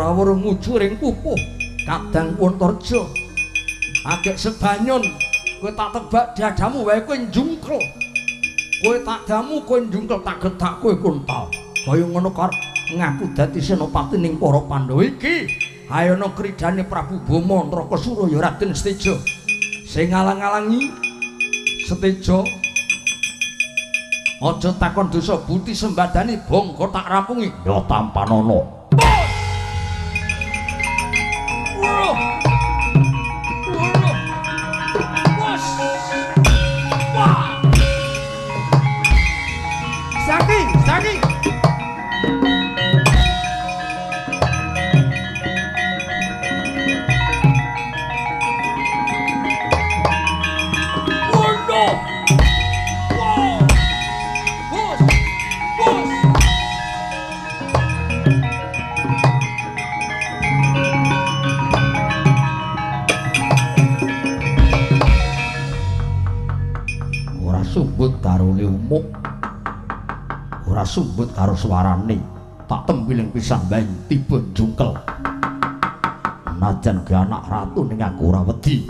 Ora weruh ngujuring pupuh Kadang Puntarja. Agek sebanyon kowe tak tebak dadamu wae kowe njungkel. Kowe tak damu kowe njungkel tak getak kowe kuntal. Kaya ngono karep ngaku dadi senopati ning para Pandhawa iki. Hayana kridane Prabu Bama Nrakasura ya Raden Seteja. Sing ngalang-alangi Seteja aja takon dosa buti sembadani bangga tak rampungi ya tampanana. Saki, saki. Sumbut karo umuk, ora sumbut karo suarane, tak tempiling pisan bae tiba jungkel. Najan ge anak ratu ning aku ora wedi.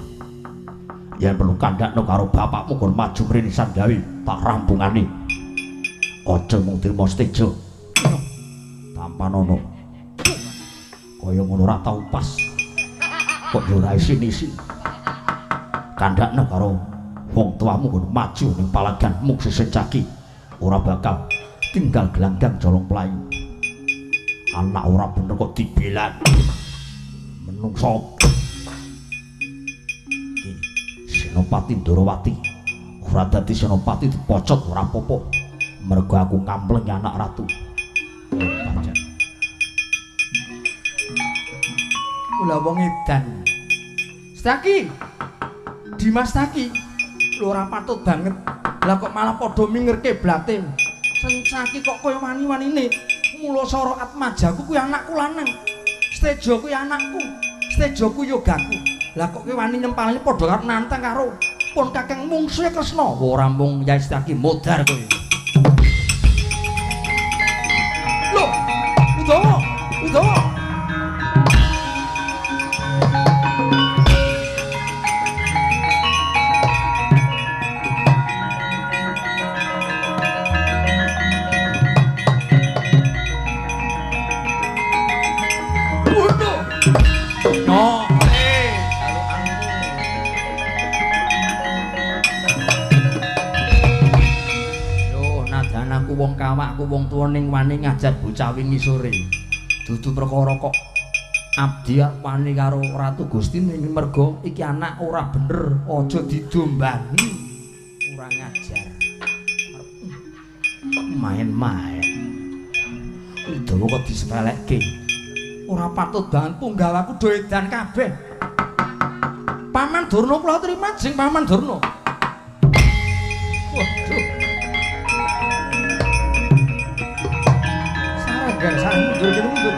Yen perlu kandhakno karo bapakmu kon maju mrene sanggawe tak rampungane. Aja mung trimo Seteja. Tampanono. Kaya ngono ora tau pas. Kok yo ora isin-isin. Kandhakno karo wong tuamu kono maju ning palagan mung sesencaki ora bakal tinggal gelanggang jolong playu. Anak ora bener kok dibelan menungso. Iki Senopati Ndorowati ora dadi senopati dipocot ora apa-apa mergo aku ngampleng anak ratu. Pancen kula wong edan. Staki Dimas Taki lho ora patut banget. Lah kok malah padha mingerke blate. Sencaki kok kaya wani-wanine. Mula sora atmajaku kuwi anakku lanang. Seteja kuwi anakku. Seteja kuwi yogaku. Lah kok kowe wani nyempalane padha karo nantang karo pun kakang mungsuhe Kresna. Ora mung Yai Staki modar kowe. Lho, Udawa, Udawa. Wong kawakku wong tuwa ning wani ngajar bocah wingi sore. Dudu perkara kok abdi wani karo Ratu Gusti ning merga iki anak ora bener, aja didombani. Ora ngajar. Main-main. Udawa kok disepelekke. Ora patut banget punggawaku do edan kabeh. Paman Durna kula trima jeng Paman Durna. Waduh. Sarang mundur kene mundur.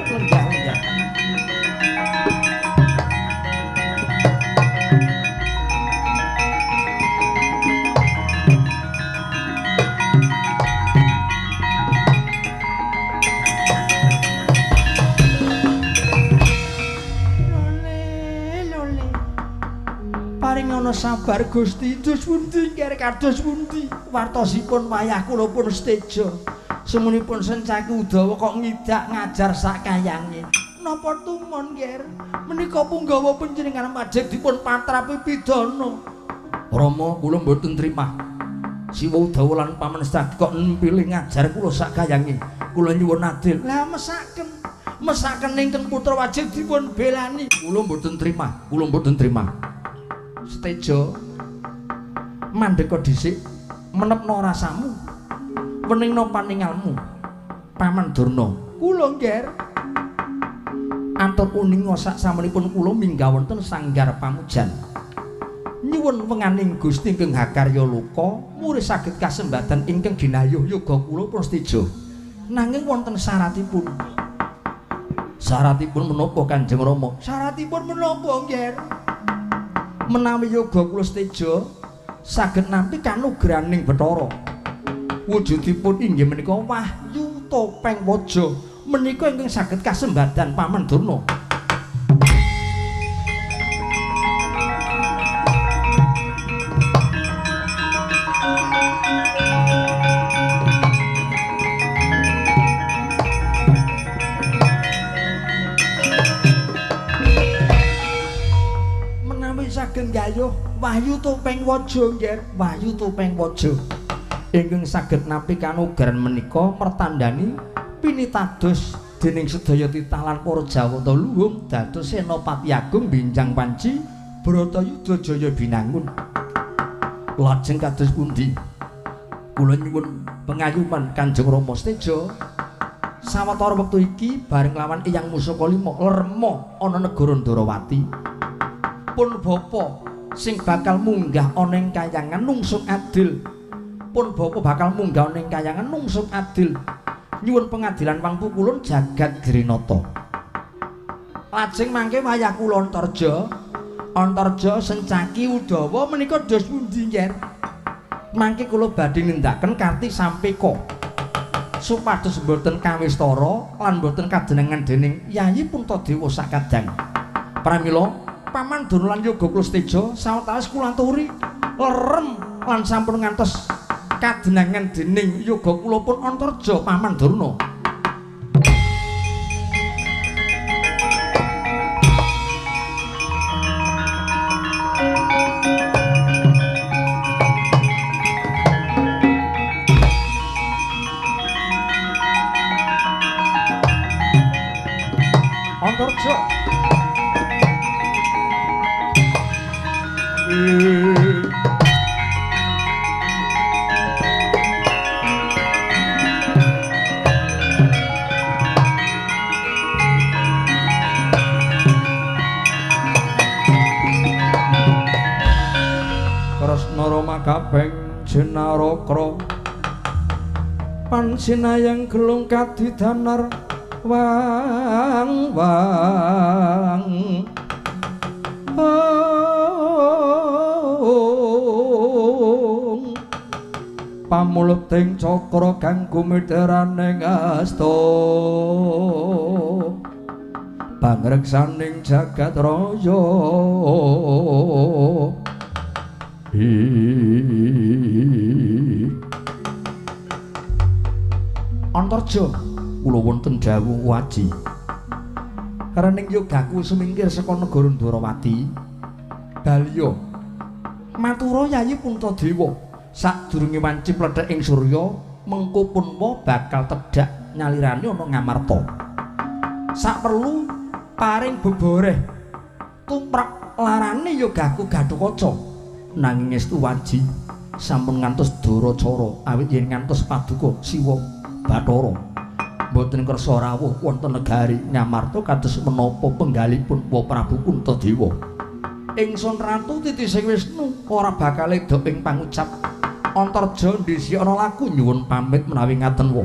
Lenggah lenggah. Lole lole. Paring ana sabar Gusti, dus pundi nggih kados pundi wartosipun wayah kula pun seteja. Semunipun Sencaki Udawa kok ngidak ngajar sakayange. Napa tumon nggih? Menika punggawa panjenengan wajib dipun patrapi pidana. Rama kula mboten trima. Siwa Udawa lan Paman Setyaki kok nempile ngajar kula sakayange. Kula nyuwun adil. Lah mesaken. Mesaken ingkang putra wajib dipun belani. Kula mboten trima. Kula mboten trima. Seteja mandeka dhisik menepno rasamu, weningno paningalmu. Paman Durna kula nggih atur uninga sak samunipun kula minggah wonten sanggar pamujan. Nyuwun wenganing Gusti ingkang hakarya loka murid saged kasembadan ingkang ginayuh yoga kula pun seteja. Nanging wonten syaratipun. Syaratipun menapa Kanjeng Rama? Syaratipun menapa nggih? Menawi yoga kula seteja saged nampi kanugrahaning Bathara. Wujudipun inggih menika wahyu topeng waja menika ingkang saged kasembadan Paman Durna. Menawi saged nggayuh wahyu topeng waja nggih, wahyu topeng waja ingkang saged nampi kanugrahan menika mertandani pinitados dening sedaya titah lan para Jawata luhung dados Senopati Agung Binjang Panci Bratayuda Jaya Binangun. Lajeng kados pundi? Kula nyuwun pengayuman Kanjeng Rama Seteja. Sawetara wektu iki bareng lawan Eyang Musaka Lima lerma ana negara Ndorowati. Pun bapa sing bakal munggah ana ing kayangan nungsung adil. Pun bapa bakal munggah ning kayangan nungsung adil. Nyuwun pengadilan wangpu kulon jagat Girinata. Lajeng mangke wayah kula Antarja, Antarja Sencaki Udawa menika dos pundi nggih? Mangke kula badhe nindakaken karti sampeka supados mboten kawistara lan mboten kadenengan dening Yayi Puntadewa sakadang. Pramila Paman Durna lan Yoga Klusteja sawetawis kula aturi lerem lan sampun ngantos kadenangan dening yoga kula pun Antarja Paman Durna. Antarja. Kapeng Jenarakra pansinayang gelung kadidanar wang wang pamuluting cakra kang gumedheraning asta pangreksaning jagat raya. Antarja kula wonten dawuh waji. Rening yogaku sumingkir saka negara Ndorowati. Balya matura Yayi Puntadewa sadurunge wanci pledhek ing surya mengko punpa bakal tedhak nyalirane ana Ngamarta. Saperlu paring beboreh tumrap larane yogaku Gatotkaca. Nanging estu waji sampun ngantos daracara awit yen ngantos paduka Siwa Bathara mboten kersa rawuh wonten negari Ngamarta kados menapa penggalipun Wa Prabu Puntadewa. Ingsun ratu titising Wisnu ora bakal edo ing pangucap. Antarja ndhisi ana laku nyuwun pamit menawi ngaten wa.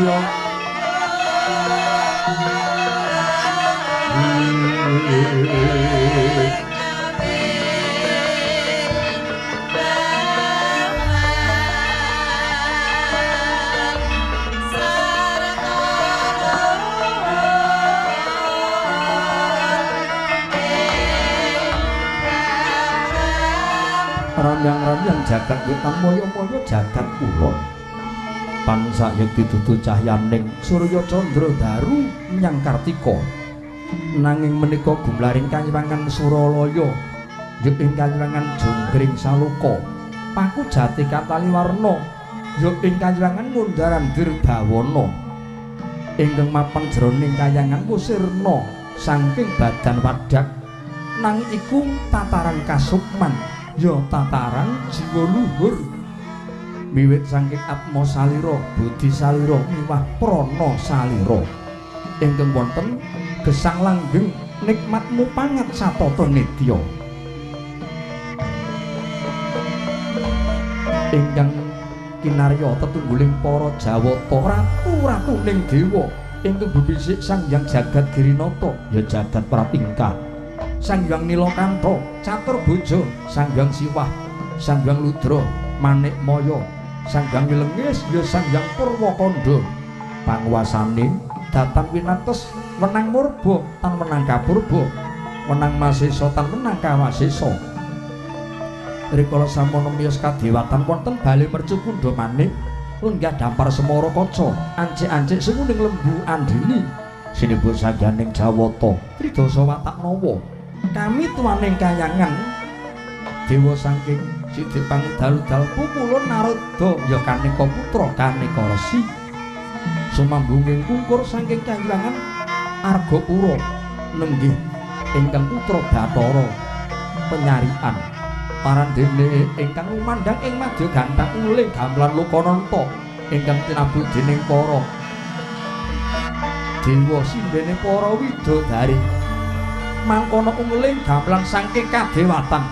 Jaya. Ramyang-ramyang jagat wetan moyo-moyo jagat kulon. Pansak yekti dudu cahyaning surya candra daru menyang Kartika. Nanging menika gumlaring kanywangan Suralaya ya ing kanywangan Jonggring Saloka. Paku jati katali warna ya ing kanywangan Mundaran Dirbawana. Ingkang mapan jroning kayangan kusirna saking badan wadak nang iku tataran kasukman. Ya tataran jiwa luhur miwit saking atma salira budi salira miwah prana salira ingkang wonten gesang langgeng nikmat mupangat satata nitya ingkang kinarya tetungguling para jawata ratu-ratuning dewa ingkang bibisik Sang Hyang Jagat Girinata ya jagat pratingkah Sang Hyang Nilakantha Catur Bojo Sang Hyang Siwah Sang Hyang Ludra Manik Maya Sang Hyang Wilengis ya Sang Hyang Purwakanda panguwasane datan winates wenang murba tan wenang kapurba wenang masesa tan wenang kawasesa rikala samono miyos kadewatan wonten bale mercu kundha manik lenggah dampar semara kaca ancik-ancik sumuning lembu andini sinebut sangganing Jawata tridasa watak nawa kami tuaning kayangan dewa saking sidik pangudal-udal pupulun Narada ya kaneka putra kaneka resi sumambunging kungkur saking kayangan Argapura nenggih ingkang putra Bathara penyarian parandene ingkang lumandhang ing madya gantang nguling gamelan Lokananta ingkang tinabuk dening para dewa sindene para widodari mangkono ungeling gamelan saking kadewatan.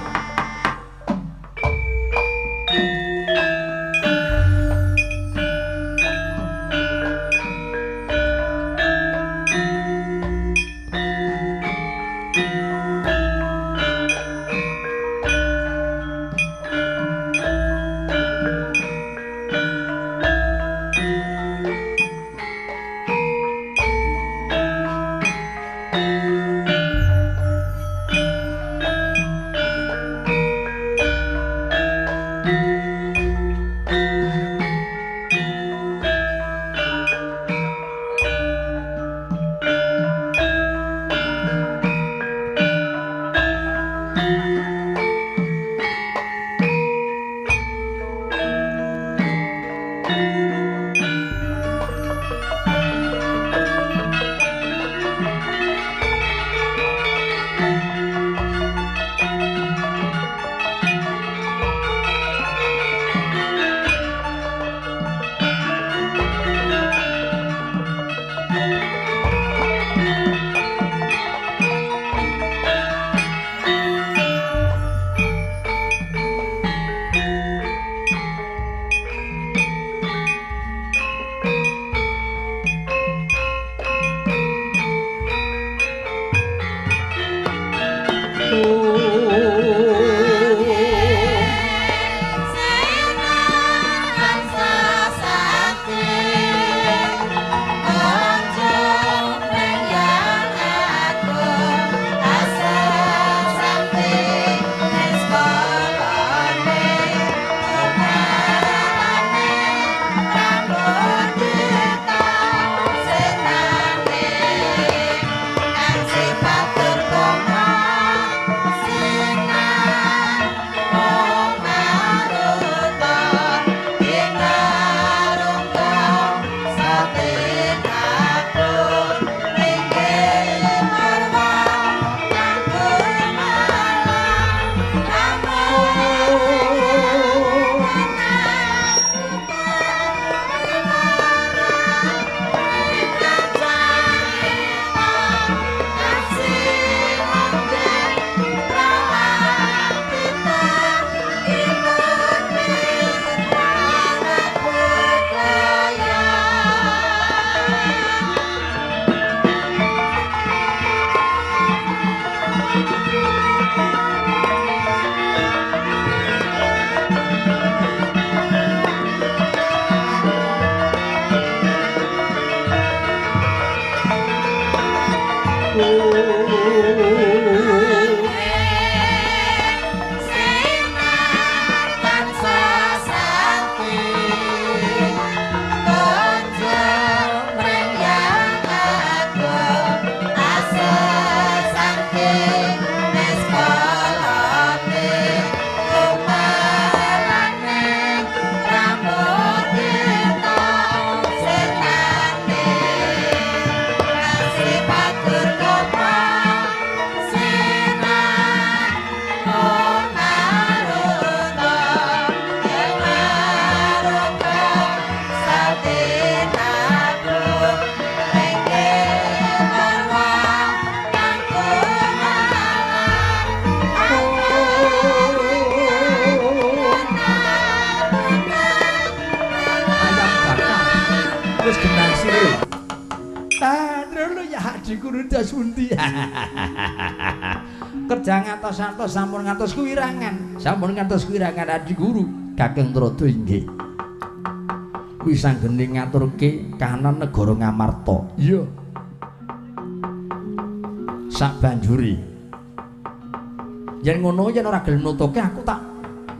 Kerja ngatos-atos sampun ngantos kuwirangan, sampun ngantos kuwirangan Adi Guru. Kakang Trada inggih wis anggene ngaturke kahanan negara Ngamarta. Iya. Sak banjuri yen ngono yen ora gelem nutuke aku tak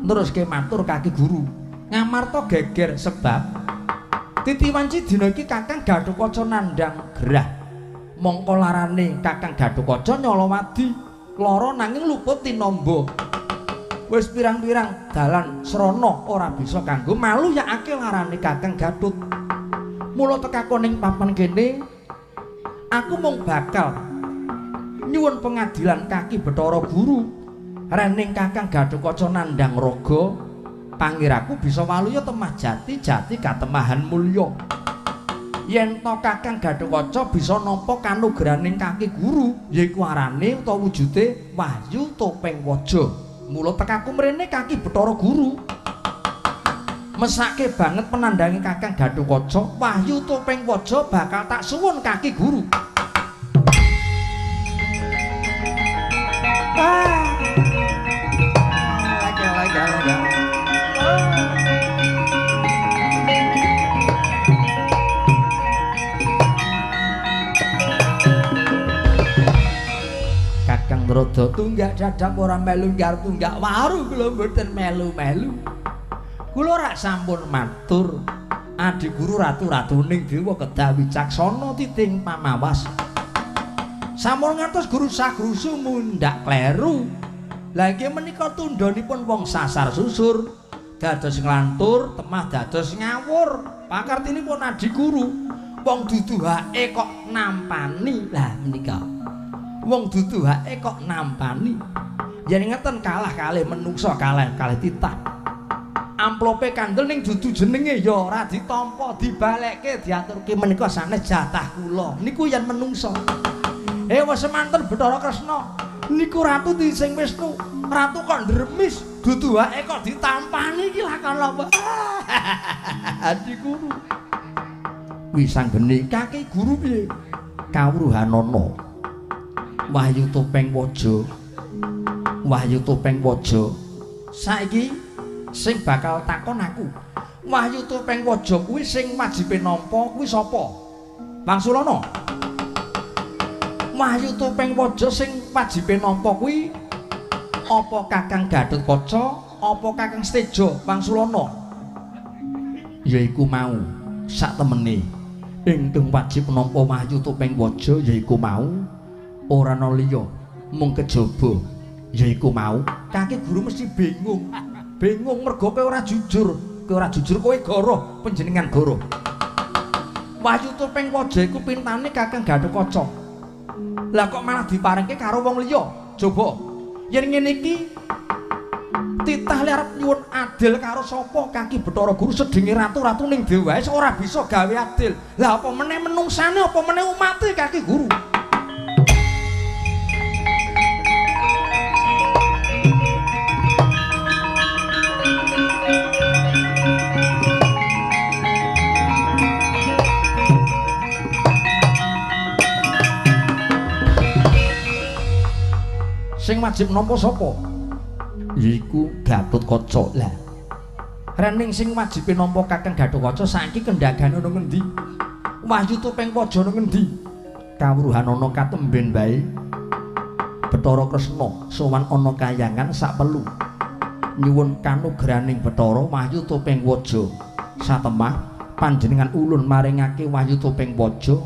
neruske matur kaki guru. Ngamarta geger sebab titi wanci dina iki Kakang Gatotkaca nandhang gerah. Mongko larane Kakang Gatotkaca nyalawadi lara nanging luput tinamba. Wis pirang-pirang dalan srana ora bisa kanggo malu yakake larane Kakang Gatut. Mula tekako ning papan kene aku mung bakal nyuwun pengadilan kaki Bathara Guru. Rening Kakang Gatotkaca nandhang raga, pangiraku bisa waluya temah jati jati katemahan mulya. Yen to Kakang Gatotkaca bisa nampa kanugrahaning kaki guru, yaiku arane utawa wujude Wahyu Topeng Waja. Mula tekaku mrene kaki Bathara Guru. Mesake banget penandange Kakang Gatotkaca, Wahyu Topeng Waja bakal tak suwun kaki guru. Kakang Trada tunggak dadap ora melu nggar tunggak waru kula mboten melu-melu. Kula rak sampun matur Adi Guru ratu-ratuning dewa kedah wicaksana titing pamawas. Sampun ngantos guru sagrusu mundhak kleru. Lah inggih menika tundhonipun wong sasar susur, dados nglantur, temah dados ngawur. Pakartinipun Adi Guru, wong dudu hake kok nampani. Lah menika wong dudu hake kok nampani. Yen ngeten kalah kalih menungsa kalih kalih titah. Amplope kandel ning dudu jenenge ya ora ditampa, dibalekke, diaturke menika sanes jatah kula. Niku yen menungsa. Wis semanten Bathara Kresna. Niku ratu sing Wisnu, ratu kok ndremis, dudu hake kok ditampani iki lakon apa? Adi Guru. Wis anggene kaki guru piye? Kawruhanana. Wahyu Topeng Waja. Wahyu Topeng Waja. Saiki sing bakal takon aku. Wahyu Topeng Waja kuwi sing wajibe nampa kuwi sapa? Wangsulana. Wahyu Topeng Waja sing wajibe nampa kuwi apa Kakang Gatotkaca, apa Kakang Seteja Wangsulana? Yaiku mau sak temene ingkang wajib nampa Wahyu Topeng Waja yaiku mau ora ana liya mung kejaba yaiku mau. Kaki guru mesti bingung. Bingung mergo kowe ora jujur. Kowe ora jujur kowe goroh, panjenengan goroh. Wahyu Topeng Waja iku pintane Kakang Gatotkaca. Lah kok malah diparengke karo wong liya? Coba yen ngene iki titah le arep nyuwun adil karo sapa? Kaki Bathara Guru sedenge ratu-ratu ning dewa wis ora bisa gawe adil. Lah apa meneh menungsane, apa meneh umate kaki guru? Sing wajib nampa sapa? Yaiku Gatotkaca. Lah rening sing wajibe nampa Kakang Gatotkaca saiki kendhagane ana ngendi? Wahyu Topeng Waja ana ngendi? Kawruhanana katemben bae. Bathara Kresna sowan ana kayangan sapelu. Nyuwun kanugrahaning Bathara wahyu topeng waja. Satemah panjenengan ulun maringake wahyu topeng waja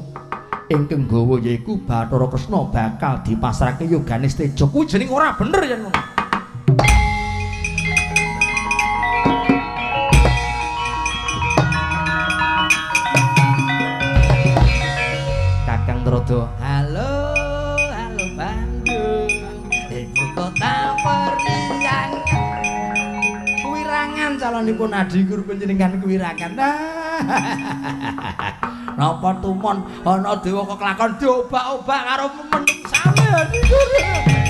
ingkang gawa yaiku Bathara Kresna bakal dipasrahke yogane Steja. Kuwi jeneng ora bener yen ngono. Kakang Trada, halo halo Bandung, ibu kota periangan. Kuwirangan calonipun adi guru panjenengan kuwirangan. Napa tumon ana dewa kok kelakon diobak-obak karo menungsane adi guru.